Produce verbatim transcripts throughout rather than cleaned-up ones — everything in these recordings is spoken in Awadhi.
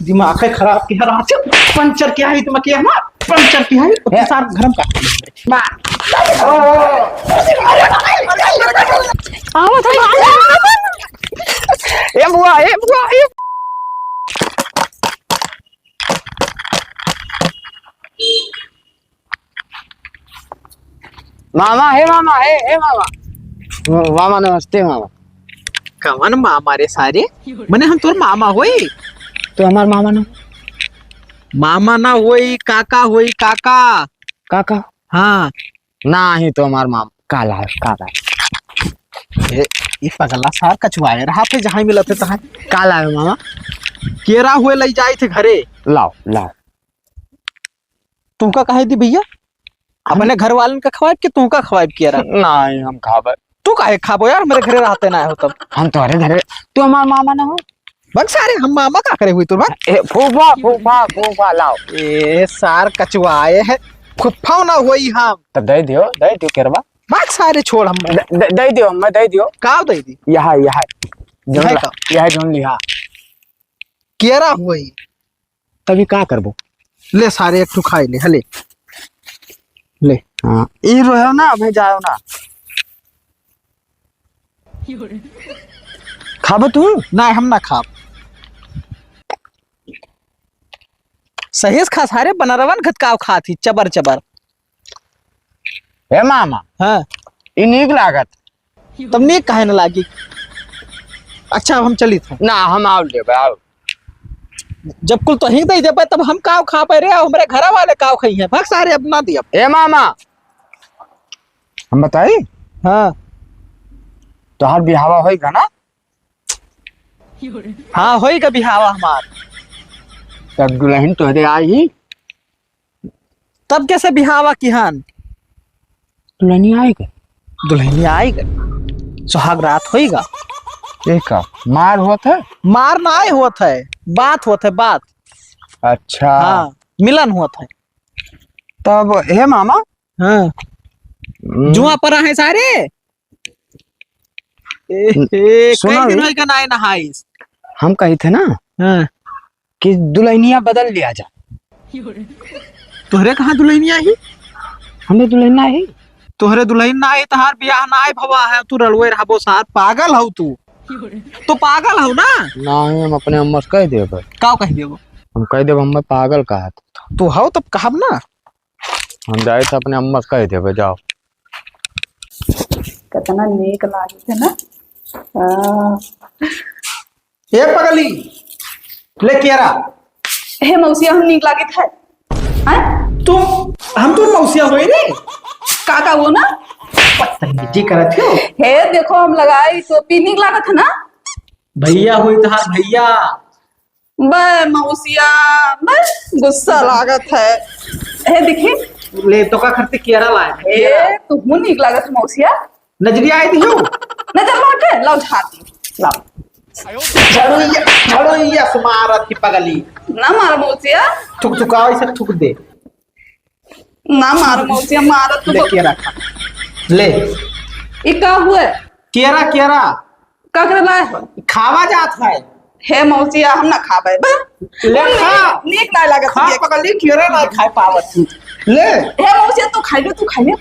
दिमाग है खराब किया, रात से पंचर किया है, दिमाग किया ना, पंचर किया है, ए। सार घर में काट दिया। मार। आवत है। ए बुआ, ए बुआ, ए। मामा, हे मामा, हे, हे मामा। मामा, नमस्ते मामा। कवन मामा रे सारे? मने हम तोर मामा होई? तो हमार मामा ना। मामा ना होई, काका होई, काका। काका? हाँ। नाही तो हमार मामा। काला है, काला है। ए, ई पगला सार कछुआए रहा थे जहाँ मिलत है तहाँ। काला है मामा। केरा हुए लई जाई थे घरे। लाओ, लाओ। तुमका काहे दी भैया? अपने घर वालन का खवाइब कि तुमका खवाइब किया रहा? नाही, हम खाबे। तू काहे खाबो यार, मेरे घरे रहते ना हो तब। हम तोहरे घरे, तू हमार मामा ना हो। बक सारे, हम मामा का करे हुई तू, बक। ए, फूफा, फूफा, फूफा, लाओ। ए, सार कचुआए है, फुफ्फा ना होई हम। तब दे दियो, दे दियो केरवा। बक सारे, छोड़ हम। दे, दे, दे दियो, मैं दे दियो। का दे दी? यहाँ, यहाँ। यह का? यह जोन लिहा। केरा होई। तभी का करबो? ले सारे, एक ठो खाई ले, हले। ले। हाँ, ई रोयो ना, अबे जाओ ना। खाबो तू? ना, हम ना खाब। सही से खा सारे, बनरवन घतकाव खात ही, चबर चबर। हे मामा। हाँ। ई नीक लागत। तब नीक काहे न लागी? अच्छा, अब हम चलित हैं। ना, हम आउल देबे, आउल। जब कुल तोही दे देबे, तब हम काव खा पाए रे, हमरे घरा वाले काव खाई हैं। भाग सारे, अब ना दियब। ए मामा, हम बताई? हाँ। तोहार बिहावा होई का ना? हाँ, होई का बिहावा हमार। तब दुलहिन तोहरे आई ही? तब कैसे बिहावा किहान? दुलहिनिया आइगा। दुलहिनिया आइगा। सुहाग रात होइगा। ए का? मार होत है? मार नाय होत है, बात होत है, बात। अच्छा। हाँ, मिलन होत है। तब हे मामा। हाँ। हम्म। जुआ परा है सारे। ए, ए, सुना कई दिन रे। होइगा नाय नहाइस। हम कही थे ना। हाँ। कि दुलहिनिया बदल लिया जा। तोहरे कहाँ दुलहिनिया ही? हमरे दुलहिनिया ही। तोहरे दुलहिन ना ही, तोहार बियाह ना ही भवा है, तू रलुए रहबो साथ, पागल हौ तू। तू पागल हौ ना? नाही, हम अपने अम्मा से कह देबे। का कह देबो? हम कह देबे, हम पागल कहत। तू हौ तब कहब ना। हम जाए तो अपने अम्मा से कह देबे, जाओ। कितना नीक लागे थे ना। हाँ। ए पगली, ले केरा। हे मौसिया, हम नीक लागे थे। हैं? तू, हम तो मौसिया होई रे। काका वो ना? बदतमीजी करत हो। हे देखो, हम लगाई टोपी, नीक लागत है ना? भैया होई तोहार भैया। बे मौसिया, बस गुस्सा लागत है। हे देखी। ले तो का करते केरा लाए। हे, तू हूँ नीक लागत है मौसिया। नजरिया आई दियो। नजर लौटे, लाओ झाड़ दी, लाओ। झड़ोइया, झड़ोइया से मारत ही पगली। ना मार मौसिया। थुक थुकाओ, इसे थुक दे। ना मार मौसिया, मारत तो ले केरा खा। ले। ई का हुए? केरा, केरा। का करे लाए हो? खावा जात है। हे मौसिया, हम ना खाबे, बा। ले उन खा। नीक, नीक ना लागत खा है। पगली, केरा ना खाए पावत ही। ले। हे मौसिया, तू खाई ले, तू खाई ले।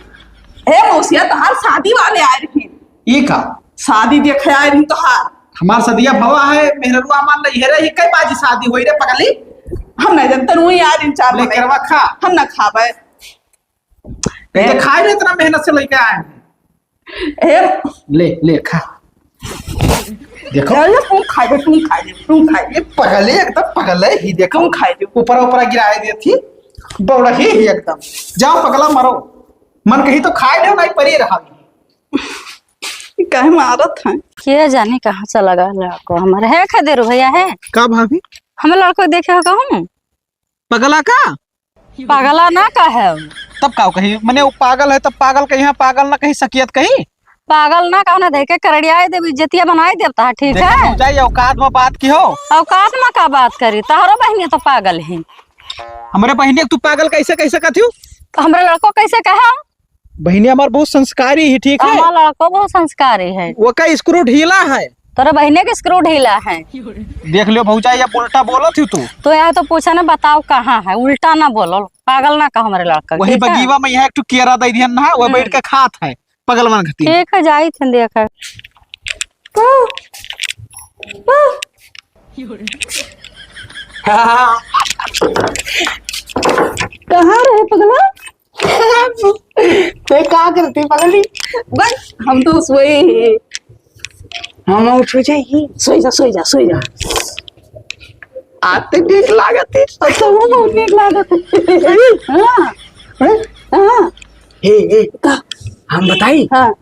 हे मौसिया, तोहार शादी वाले आए रही। ई का? शादी देखे आए रही तोहार। हमार सदिया भवा है, मेहररुआ हमार नैहरे ही, कई बाजी शादी होई रे पगली? हम नहीं जानते, वही आए रही चार ले बजे। केरवा खा। हम ना खाबे। ए, खाए ले, इतना मेहनत से लेके आए हैं। ए, ले, ले, खा। देखो। ले, ले, तू खा ले, तू खा ले, तू खा ले। पगले, एकदम पगले ही, देखो। तू खा ले। ऊपर, ऊपर गिराए देती। बौड़ा ही, ही एकदम। जाओ पगला मरो। मन कही तो खाए ले, नहीं परी रहा। काहे मारत है? के जाने कहाँ चला गया लड़को हमारे। है खदेरू भैया है? का भाभी? हम लड़को देखे हो कहूँ? पगला का? पागला ना का है? तब का कही? मने वो पागल है, तब पागल कही, हाँ, पागल ना कही, सकियत कही? पागल ना कहना, देखे करड़ियाए देब, इज्जतिया बनाए देब तहार, ठीक देखा है? भौजाई, औकात में बात की हो। औकात में का बात करी? तहरो बहिनी तो पागल है। हमरे बहिनी के तू पागल कैसे कह सकत हो? तो हमरे लड़को कैसे कहा? बहिनी हमार बहुत संस्कारी ही, ठीक है? हमार लड़को बहुत संस्कारी है। ओका स्क्रू ढीला है। तोरे बहिने के स्क्रू ढीला है। देख लियो भौजाई, अब उल्टा बोलत ही तू। तो यहाँ तो पूछा ना, बताओ कहाँ है, उल्टा ना बोलो, पागल ना कहो हमरे लड़का के, वही ठीक है? बगीवा में यहाँ एक ठो केरा दे दिहन ना, वो हम्म। बैठ के खात है। पगलवन खातिर। ठीक है, जाई थे देखे। कहाँ रहे पगला? ते का करती पगली? बस, हम तो सोए ही। हम उठ जाएगी। सोई जा, सोई जा, सोई जा। आते नीक लागत है। अच्छा, वो बहुत नीक लागत है। हाँ। हैं? हाँ। हे, हे, का? हम बताई? हाँ।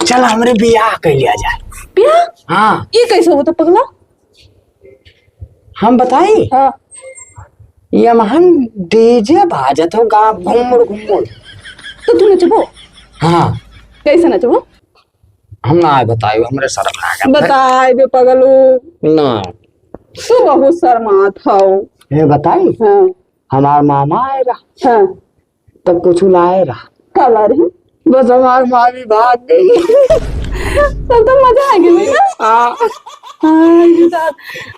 चल, हमरे बियाह कर लिया जाए। बियाह? हाँ। ये कैसे होता पगला? हम बताई? हाँ। ये महन डीजे बाजत हो गा घुमुड़ घुमुड़। तो तू नचबो? हाँ। कैसे नचबो? हम ना बताई, हमरे शर्म लागत है। बताई बे पगलू। ना। तू बहुत शर्मात हो। ये बताई? हाँ। हमार मामा आए रहा। हाँ। तब कुछ लाए रहा। का ला रही? बस हमार मामी भाग गई। तब तो मजा आ गई ना? हाँ। हाँ, ये तो,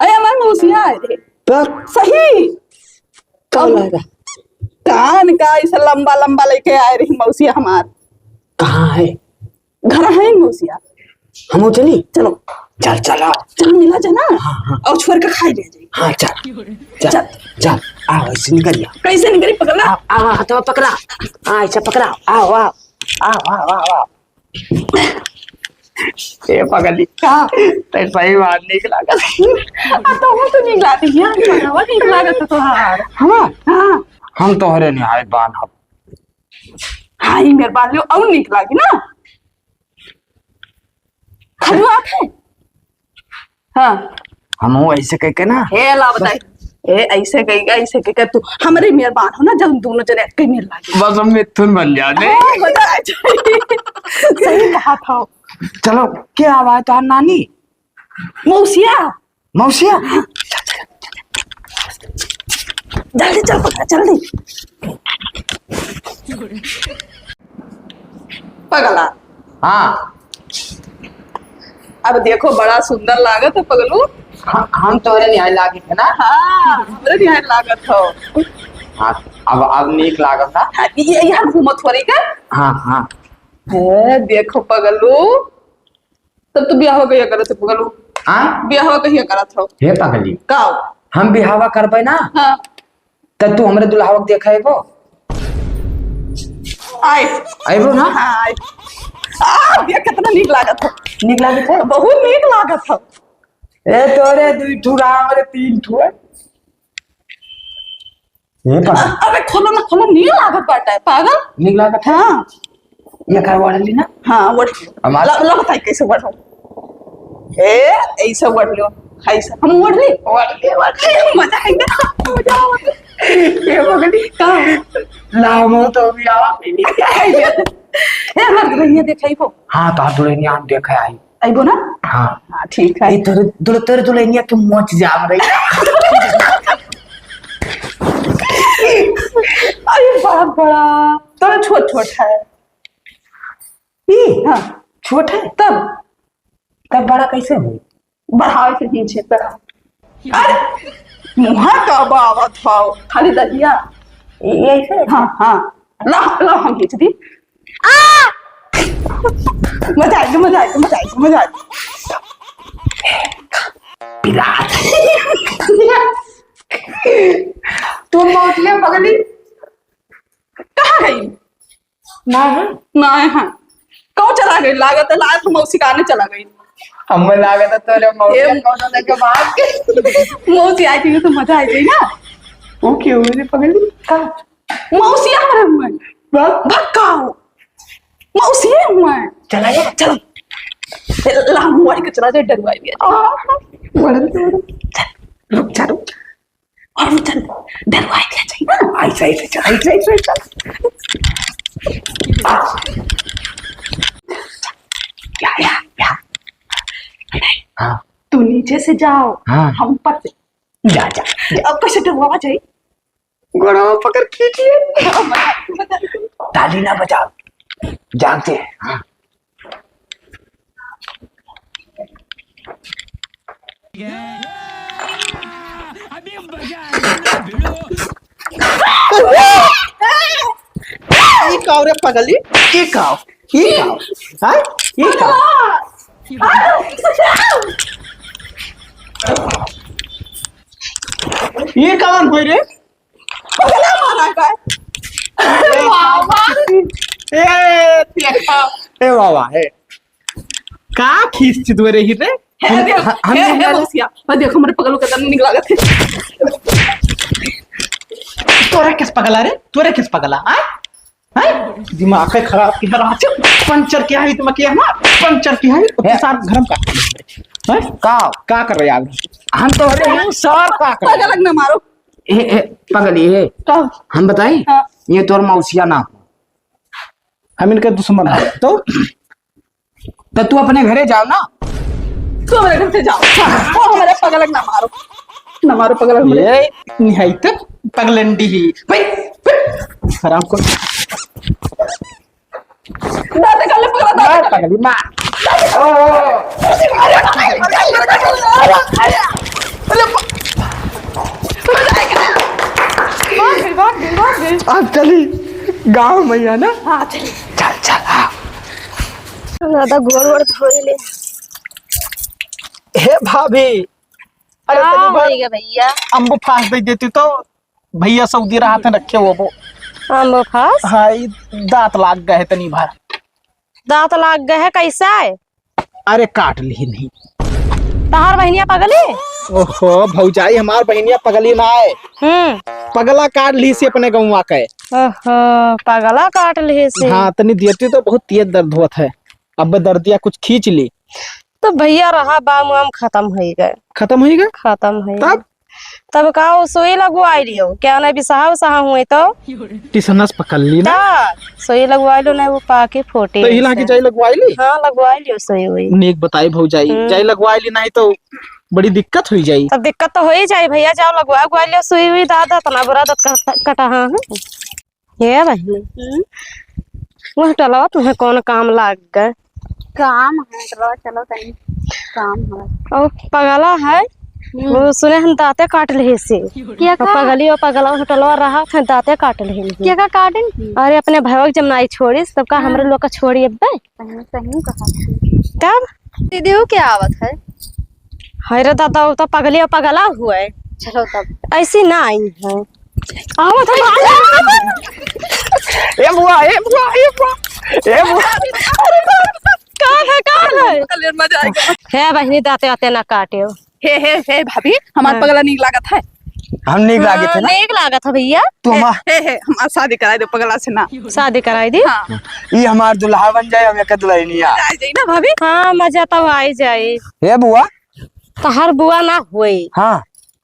अरे हमार मौसिया आए रहे। तब? सही। का ला रहा? कान का ऐसा लंबा लंबा लेके आए रही मौसिया हमार। कहाँ है? घर है मौसिया। हम चली? चलो। चल, चला। चल, मिला जाना। हाँ, हाँ। और छोड़ के खाई ले जाई। हाँ, चल। चल, चल। चल। आ, ऐसे निकल जा। कैसे निकली? पकड़ ला। आ, आ, हाथवा पकड़ा। आ, ऐसे पकड़ा। आ, वाह। आ, वाह, वाह, वाह। ए, पगली। का? ते सही बात निक लागत। आ, तो वो तो निक लागत है। यार, पगलवा निक लागत है तोहार। हमार? हाँ। हम तोहरे निहाय बान हब। हाँ, ई मेर बान लियो, और निक लागी ना। खजुआ थे। हाँ। हम हो ऐसे कह के ना। हे ला बताई। ए, ऐसे कह के, ऐसे कह के तू हमरे मेर बान हो ना, जब दोनों जने एक ही मेर लागे। बस हम मिथुन बन जाने। हाँ, बता। सही कहा था। चलो, क्या आवाज था नानी? मौसिया। मौसिया? जल्दी चल पगला, जल्दी। पगला। हाँ। अब देखो, बड़ा सुंदर लागत है पगलू। हाँ, हम तोहरे निहाय लागे थे ना? हाँ, हमरे निहाय लागत हो। हाँ, अब, अब नीक लागत ना? हाँ, ये यहाँ घूमत हो रही का? हाँ, हाँ। ए, देखो पगलू, तब तू बियाहवा कहिया करत है पगलू? हाँ? बियाहवा कहिया करत हो? हे पगली। का? हम बियाहवा करबे ना? हाँ। तब तू हमरे दुल्हावा के देखे अइबो? आए। अइबो ना? हाँ, आए। आ, ये कितना नीक लागत हो। नीक लागत है? बहुत नीक लागत हो। ए, तोरे दुई ठुरा, हमरे तीन ठुए। ये पकड़। अ-, अबे खोलो ना, खोलो, नीक लागत बाटे, पागल। नीक लागत है? हाँ। ये का ओढ़ ली ना? हाँ, ओढ़ ली। हमार ला, ला बताई कैसे ओढ़ो। ए, ऐसे ओढ़ लो। ऐसे। हम ओढ़ ली? ओढ़ ली, ओढ़ ली। मजा आएगा, मजा आएगा। ये पकड़ी। का? लामो तो भी आवा। ए, हमार दुल्हनिया देखाई को। हाँ, तो दुल्हनिया हम देखे आई। अइबो ना? हाँ। हाँ, ठीक है। ए, तोरे दुल-, तोरे दुल्हनिया के मोच जाम रही। अरे बाप बड़ा, तोरे छोट छोट है। ई? हाँ। छोट है? तब? तब बड़ा कैसे होई? बढ़ावे के पीछे तक। अरे, मुँहा का बावत हो, खाली दहिया। ये ऐसे? हाँ, हाँ। ला, ला, हम खींच दी। आ! मजा आ गया, मजा आ गया, मजा आ गया, मजा आ गया। पिला। तू मौतिया पगली। कहाँ गई? ना है? ना है। कहूँ चला गई? लागत है, लागत है मौसी का आने चला गई। हमें लागत है तोरे मौसी ए, कौनो लेके भाग गई। मौसी आई थी तो मजा आई थी ना। वो क्यों हुई रे पगली? का? मौसी आ रहे हुए। बस। भक्का हो। मौसी हुए। चला गया? चलो। ए, ला, मुआरी के चला जाए, डरवाई दिया। आ, मरन दे। चल, रुक जा, रुक जा। और वो चल, डरवाई दिया चाहिए ना। ऐसे, ऐसे चल, ऐसे, ऐसे चल। या, या, या। नहीं, हाँ। तू नीचे से जाओ, हाँ। हम ऊपर से। जा, जा, जा। अब कैसे डरवावा जाए? गोड़वा पकड़ खींचिए। ताली ना बजाओ, जागते हैं। हाँ। ई का रे पगली? ई का? ई का? हाँ? ई का? ई कौन होई रे? पगला मारा का? ए बाबा। ए, देखा। ए बाबा, ए। का खींच दुआरे ही रे? हे, हे, हम, हे, हम हे, लोग हे, मौसिया, हे, देखो, हमरे पगलो के दम निकला गए थे। तोरे किस पगला रे? तोरे किस पगला, आ? हैं? दिमाग है खराब की हर हाथ से पंचर किया है, दिमाग किया है ना? पंचर किया है, तो हे। सार घर में काट दिया है। हैं? का? का कर रहे आप? हम तो अरे, सार का कर रहे हैं? पगलक ना मारो। ए, ए, पगली है। का? हम बताई? हाँ। ये तोर मौसिया ना हो। हम इनके दुश्मन हैं। तो? तो तू अपने घरे जाओ ना। तू हमारे घर से जाओ। वो हमारे पगलक ना मारो। ना मारो पगलक हमारे। ये निहाई तक पगलंडी ही। भाई, भाई। हराम को। दादा का ले पगला, दादा मार का ले। पगली, मार। ओ। भाग गई, भाग गई, भाग गई। अब चली गाँव मैया ना। हाँ, चली। चल, चल, हाँ। दादा गोड़ वोड़ धोई ले। हे भाभी, अरे का तनी भर होइगा भैया? अम्बो फास दे देती तो भैया सऊदी रहा थे रखे वो वो। अम्बो फास? हाँ, ई दांत लाग गए है तनी भर। दांत लाग गए है, कैसा है? अरे काट ली नहीं। तहार बहिनिया पगली? ओहो भौजाई, हमार बहिनिया पगली ना है। हम्म। पगला काट ली से अपने गौवा के। ओहो, पगला काट ली से। हाँ, तनी देती तो बहुत तेज दर्द होत है। अब दर्दिया कुछ खींच ली। तो भैया रहा, बाम वाम खत्म होई गए। खत्म होई गए? खत्म होई तब? गए। तब का वो सुई लगवाई लियो, क्या नहीं बिसाहा उसाहा हुए तो? टिसनस पकड़ ली ना। ता, सुई लगवाई लो, नहीं वो पाके फूटी तो हिला के ऐसे। जाई लगवाई ली? हाँ, लगवाई लियो सुई हुई। नीक बताई भौजाई, हम्म। जाई लगवाई ली, नहीं तो बड़ी दिक्कत हुई जाई। तब दिक्कत तो हो ही जाई भैया, जाओ लगवा, लगवा लियो सुई हुई, दादा इतना बुरा दत कटा, कटा, हाँ, हाँ। हे बहिनी, हम्म? वह टलवा तुम्हें कौन काम लाग गए? काम है, टलवा चलो तनी काम है। और पगला है, हम्म। वो सुने हम दांते काट ले से। क्या और का? पगली और पगला वह टलवा रहा था, दांते काट ले। क्या का काटन की? अरे अपने भैया के जब नाई छोड़िस, तब का हाँ। हमरे लोग का छोड़ी अब्बे? सही, सही कहा। तब? दीदी, वो क्या आवत है? हाय रे दादा, वो तो पगली और पगला हुआ है। चलो तब। ऐसी ना आई है। आवत है। ए बुआ, ए बुआ, ए बुआ, ए बुआ। का है, का है? कल्याण मजा आएगा। हे बहिनी, दांते वाते ना काटियो। हे, हे, हे भाभी, हमार हाँ। पगला नीक लागत है। हम नीक लागे थे हाँ, ना? नीक लागत है भैया। तू हे, हमार हे, हे, हमार शादी कराई दे पगला से ना। शादी कराई दी? हाँ। ई हमार दुल्हा बन जाए, हम एक दुल्हनिया। आ जाई ना भाभी। हाँ, मजा तो आई जाई। हे बुआ। तहार बुआ ना होई। हाँ।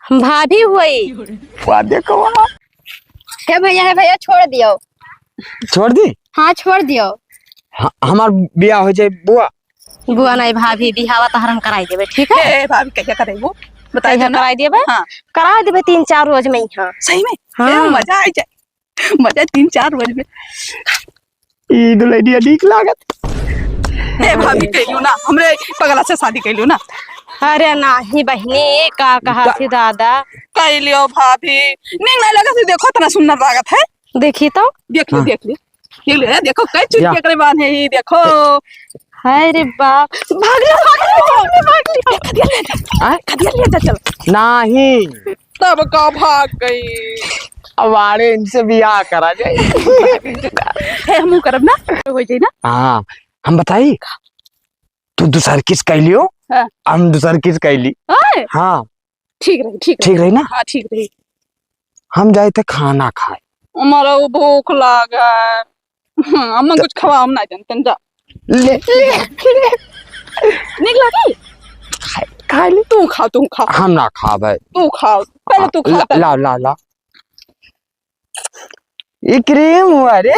हम भाभी होई। बुआ देखो वहाँ। हे भैया, हे भैया, छोड़ दियो। छोड़ दी? हाँ, छोड़ दियो। हाँ, हमार बियाह हो जाए बुआ। बुआ नहीं भाभी, बिहावा तहार हम कराई देबे, ठीक है? ए, भाभी, कहिया करेबो? बताई कहिया दो ना। कराई देबे? हाँ। कराई देबे तीन चार रोज में ही, हाँ। सही में? हाँ। ए, मजा आ जाए। मजा तीन चार रोज में। ई दुल्हनिया नीक लागत। ए, भाभी, कहियो ना, हमरे पगला से शादी कइलियो ना। अरे नाही बहिनी, का कहा का थी दादा? कइलियो भाभी, नीक नहीं लागत है, देखो इतना सुंदर लागत है। देखी तो। देख लो, हाँ। देख लो। ये ले, देखो, कई चुटकी या। एकरे बांध है, ये देखो। हाय रे बाप। भाग लो, भाग लो, भाग लो, भाग लो। खदिया ले जा। आय? खदिया ले जा, चल। नाही। तब का भाग गई? अबारे इनसे बियाह करा जाए। हे, हमहू करब ना, हो जाई ना। हाँ, हम बताई? तू दूसर किस कइलियो, हाँ। हम दूसर किस कइली। हाँ। हाँ। ठीक रही, ठीक ठीक रही। रही ना? हाँ, ठीक रही। हम जाए थे खाना खाए। हमारा वो भूख लागा है। हम्म, हम त- कुछ खवा, हम ना जानते, जा। ले, ले, ले। निकला की? खाए, खाए ले। तू खा, तू खा। हम ना खाबे। तू खा, पहले तू खा, ला, तब। ला, ला, ला। ये क्रीम हुआ रे।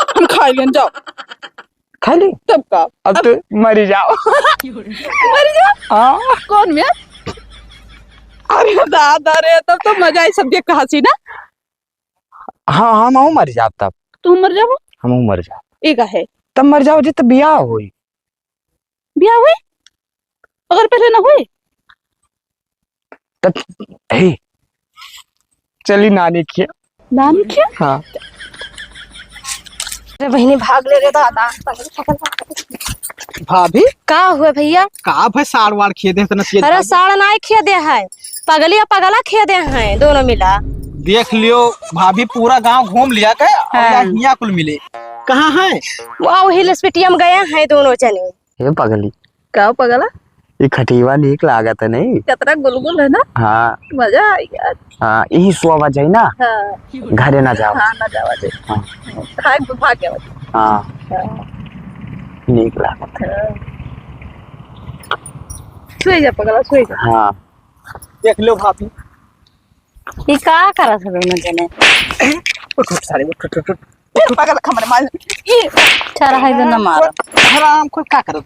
हम खाई लेन, जाओ। खा ली? तब का? अब अब तो मरी जाओ। मरी जाओ? हाँ। कौन में? अरे दादा रे, तब तो मजा आई सब देख के हंसी ना। हाँ, हम हूँ मर जाब तब। तू मर जाबो? हम हूँ मर जाब। ए का है? तब मर जाओ जी, तब बियाह होई। बियाह होई? अगर पहले ना हुई। तब, हे, चली नानी खिया। नानी खिया? हाँ। अरे बहिनी, भाग ले रे दादा। भाभी? का हुआ भैया? का भाई, साड़ वाड़ खिया दे, इतना तेज अरे भागी? साड़ नाई खिया दे है, पगली और पगला खिया दे है दोनों मिला। देख लियो भाभी, पूरा गांव घूम लिया के, और हाँ। यहाँ हिया कुल मिले। कहाँ है? वो हिल स्पीटियम गए हैं दोनों जने। हे पगली। का पगला? ई खटिवा नीक लागत है, नहीं? कतरा गुलगुल है ना? हाँ। मजा आई यार। हाँ, यही सोवा जाई ना। हाँ। घरे ना जाओ। हाँ, ना जावा जाई। हाँ। खाए के भाग गया। हाँ। हाँ। नीक लागत है। हाँ। सोई जा पगला, सोई जा। हाँ। देख लो भाभी। ई का करत है दोनों जने? उठ, उठ, सारे, उठ, उठ, उठ, उठ। फिर पगल हमरे मार। ई चढ़ाई दो ना मारो। हराम खोर का करत?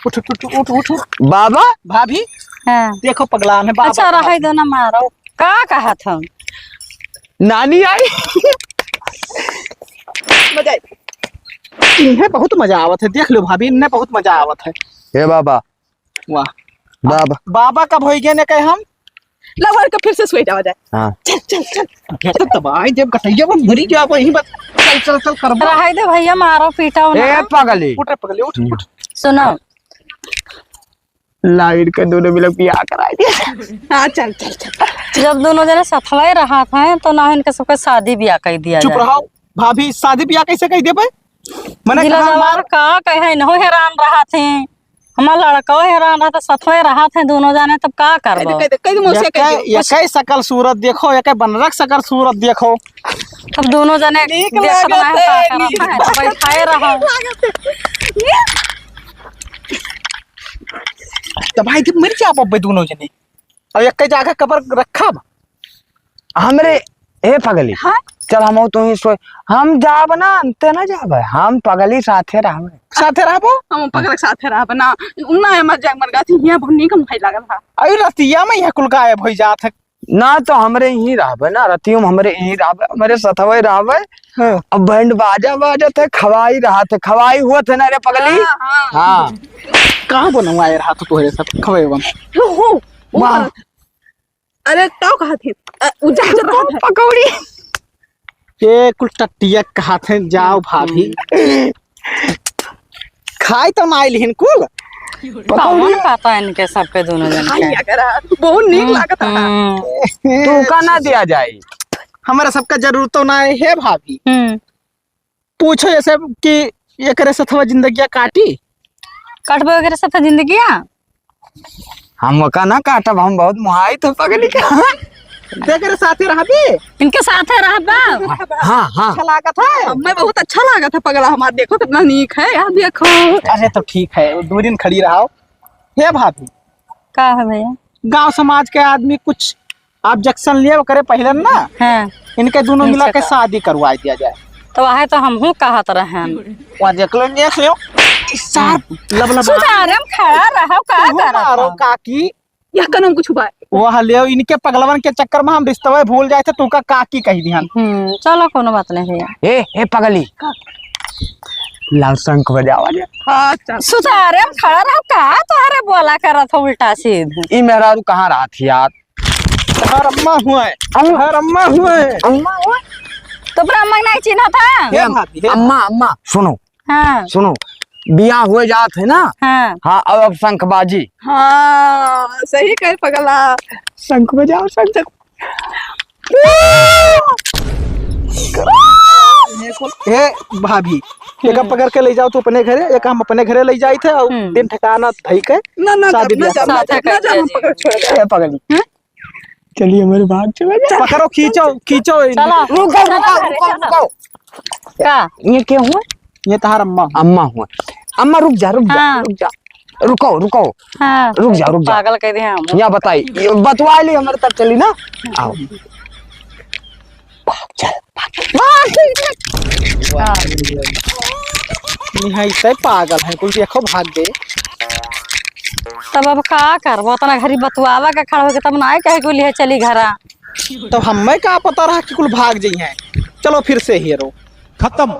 उठ, उठ, उठ, उठ, उठ। बाबा? भाभी? हाँ। देखो पगला में बाबा अच्छा, रहै दो ना मारो। का कहत हम? नानी आई। मजा आई। इन्हें बहुत मजा आवत है, देख लो भाभी, इन्हें बहुत मजा आवत है। हे बाबा, वाह। बाबा। बाबा कब होई गए ने कहे हम? लवर के फिर से सोई जावा जाए। हाँ। चल, चल, चल। ये तो तबाही जब गटैया में मरी जाओ, वही बात। चल, चल, चल, कर दो। रहाई दे भैया, मारो पीटा हो ए ना। पगली। उठ रे पगली, उठ, हम्म। उठ। सुनो। लाइट के दोनों मिलक बियाह कराई दिया। हाँ, चल, चल, चल। जब दोनों जने सथवाई रहा था, तो ना इनके सबके शादी बियाह कर दिया चुप जाए। रहो। भाभी, शादी बियाह कैसे कर देबे? मने दिला कहा जवार हमार का कहे, इनहो हैरान रहा थे। हमार लड़का हैरान रहा था, सथवे रहा थे दोनों जाने, तब का करबो? कह दे, कह दे, कह दे, मौसी, कह दे। यके, यके सकल सूरत देखो, यके बनरक सकल सूरत देखो। तब दोनों जाने नीक देखत लागत ना है, का है, करत नीक है, तो बैठाए रहो। तो भाई, जब मर जाबो बे दोनों जने। अब एक जगह कबर रखब। हमरे, ए पगली, हाँ? चल हम तो ही सोए, हम जाब ना, अंते ना जाब, हम पगली साथे रहबे। साथे रहबो? हम पगल के साथे रहबे ना, ना हमार जाग मर गाथी, हियाँ बहुत नीक हम भाई लागल हा। अरे रतिया में यहाँ कुल गायब हो जात है। ना तो हमरे यहीं रहबे ना, रतियों में हमरे यहीं रहबे, हमरे सथवे रहबे। हाँ। अब बैंड बाजा बाजत है, खवाई रहा थे, खवाई हुआ थे ना रे पगली। हाँ, हाँ। हाँ। कहाँ बनवाए रहा था तोहरे सब खवाई बन? हो, हो, वो वाह। अरे, का कहत है? अ, उ जा, जा रहा है। पकौड़ी। ये कुल टट्टिया कहत है, जाओ भाभी। खाए तो ना आइल हिन कुल। पकौड़ी। कौन कहता है इनके सबके दोनों जन खाई के? अगर बहुत नीक हम्म, लागत है। हम्म। तू का ना दिया जाए? हमारा सबका जरूरत तो ना है, हे भाभी। हम्म। पूछो जैसे कि एकरे सथवा जिंदगिया काटी? काटबो एकरे सथवा जिंदगिया? हम ओका ना काटब, हम बहुत मोहाई तो पगली का। एकरे साथे रहबी? इनके साथे रहबा? हाँ, हाँ। अच्छा लागत है? हमें बहुत अच्छा लागत है पगला हमार, देखो कितना नीक है यार, देखो। अरे तो ठीक है, वो दो दिन खड़ी रहो। हे भाभी। का है भैया? गांव समाज के आदमी कुछ objection लिए ओकरे पहले ना, हाँ। इनके दोनों मिला के शादी करवाई दिया जाए। तो वह तो हमहू कहत रहन। वहाँ देख लो, देख लो। ई सार लबलबा। सुधारे में खड़ा रहो, का तू करत मारो हो? काकी। यह कनम कुछ हुआ है। वह ले इनके पगलवन के चक्कर में हम रिश्तवे भूल जाए थे, तू का काकी कही दिहन। हम्म, चलो कोनो बात नहीं भैया। ए, ए पगली। का? लाओ शंख बजावा जा। हाँ, चल। सुधारे में खड़ा रहो, का तोहरे बोला करत हो उल्टा सीध? ई मेहरारू कहाँ रहत यार? हर अम्मा हुए, अम्मा। हर अम्मा हुए। अम्मा हुए? तो अपना अम्मा के नहीं चिन्हा था? हे भाभी, हे अम्मा, अम्मा, सुनो। हाँ। सुनो, बियाह हो जात है ना? हाँ। हाँ, अब, अब शंखबाजी। हाँ, सही कहे पगला। शंख बजाओ, शंख। हे भाभी, एक पकड़ के ले जाओ तू अपने घरे, एक हम अपने घरे ले जाई थे और हम्म। दिन ठिकाना धई के ना, ना, शादी ना, ब्याह ना, कर ना, लेते। ना, ना, हम पकड़ छोड़ दे। ए पगली। हाँ? चलिए, हमारे भाग चला जाए। पकड़ो, खींचो, खींचो इनको। चलो। रुको, रुको, रुको, रुको। का? ये क्या हुआ? ये तहार अम्मा। अम्मा हुआ। अम्मा, रुक जा, रुक जा, हाँ। रुक जा। रुको, रुको। हाँ। रुक जा, रुक जा। पागल कह दे हम। या बताई, ये बतवा ली, हमारे तक चली ना। आओ। भाग, चल, भाग। हाँ। निहाई से पागल है, कुल देखो भाग गए। तब अब का करबो, उतना घरी बतुआवा के खड़ा होके तब ना कहे कुल है चली घरा। तब हमें का पता रहा कि कुल भाग जाई हैं। चलो फिर से हीरो। खत्म।